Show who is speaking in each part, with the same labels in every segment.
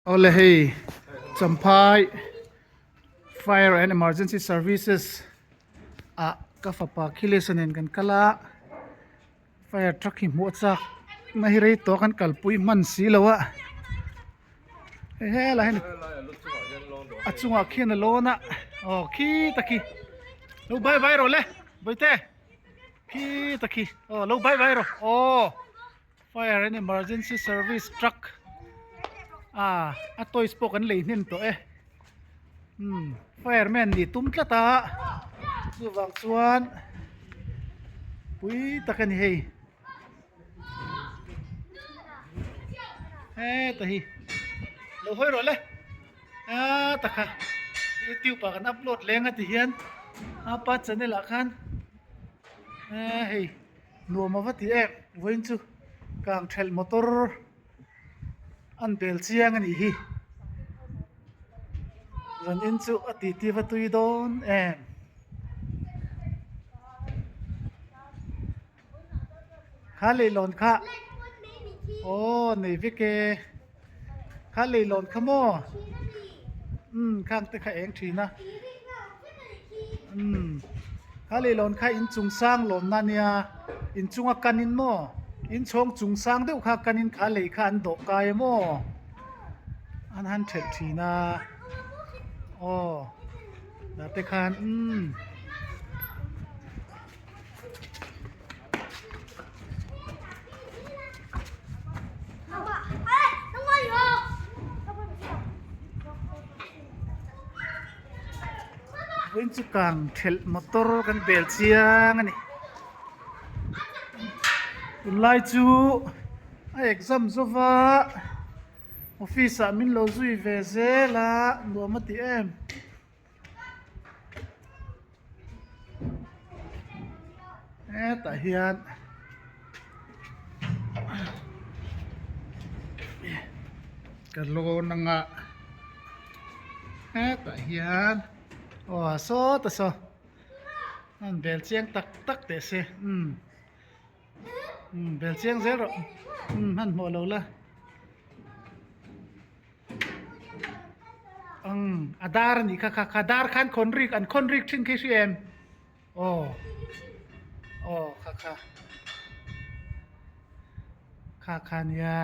Speaker 1: Awle hei Champhai Fire and Emergency Services ah ka fapa Khilesh nen kan kal a fire truck hi hmuh a chak na hi rei tawh kan kalpui hman si lo a hei helai hian a chungah khian a lawn a aw khi tak hi lo bye bye rawh le bawihte khi tak hi aw lo bye bye rawh aw. Fire and emergency service truck ah a toys pawh kan lei hnem tawh e umm fireman nih tum tlat a chuvang chuan pui tak a ni hei heta hi lo hawi rawh le aa takha youtube ah kan upload leng a ti hian apa channel ah khan eee hei. Nuam a va ti em vawiin chu kang thelh motor an bel chiang a nih hi zan in chu a titi va tui dawn em. Kha leihlawn kha aw nei vek e kha leihlawn kha maw umm khang te kha eng thin a. Umm kha leihlawn kha inchung sang lawmna ania inchunga kanin maw inchhawng chung sang deuh kha kanin kha lei kha an dawh kai a maw an han thelh thin a aw tah te khan umm. Vawiin chu kang thelh motor kan bel chiang a ni tunlai chu a exam zova office ah min lo zui ve zel a nuam a ti em. Hetah hian ka lawn anga hetah hian aw sawta saw a rawn bel chiang tak tak teh se umm umm bel chiang zel rawh umm hmanhmawh lo la. Ang a dar a nih kha kha kha dar khan khawn rik an khawn rik thin khi hria em aw aw kha kha kha kha nia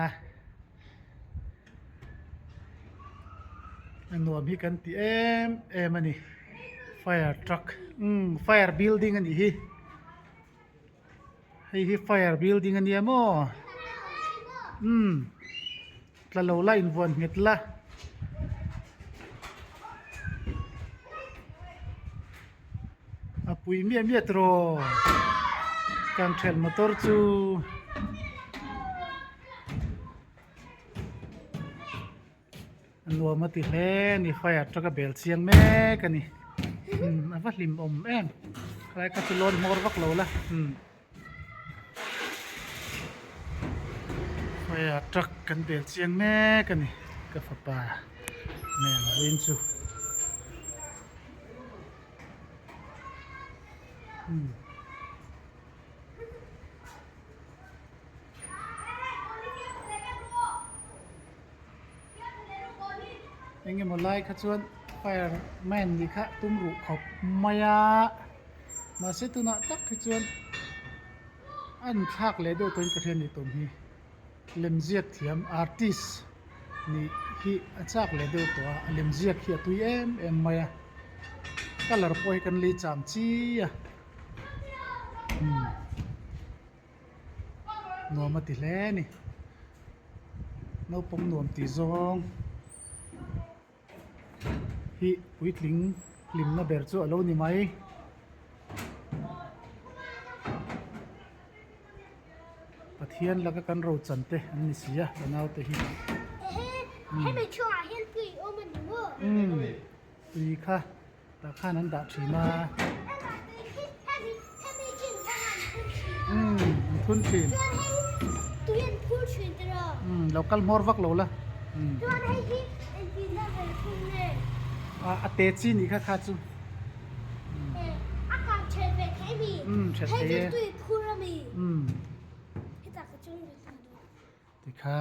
Speaker 1: a nuam hi kan ti em em a ni fire truck umm fire building a nih hi. Hei hi fire building a nia maw umm tla lo la invuan nghet la a pui miah miah tiraw kan thelh motor chu. A nuam a ti hle a ni fire truck a bel chiang mek a ni umm a va hlim awm em khalai kha chu lawn hmawr vak lo la umm fire truck kan bel chiang mek a ni ka fapa nen vawiin chu umm. Eng emaw lai kha chuan fire man nih kha tum ruh khawp mai a mahse tunah tak hi chuan a inthlak leh deuh tawhin ka hria ni tawm hi lemziak thiam artist nih hi a chak leh deuh tawh a a lemziak hi a tui em em mai a colour pawh hi kan lei cham chi a umm. Nuam a ti hle a ni naupang nuam tih zawng hi puitling hlimna ber chu a lo ni mai. Pathian laka kan rochan te an ni si a ka naute hi umm tui kha. Tah khan an dah thin a. Umm an phun thin. Umm lo kal hmawr vak lo la. Umm a a te chi nih kha kha chu. Umm tha thei e. Umm tikha.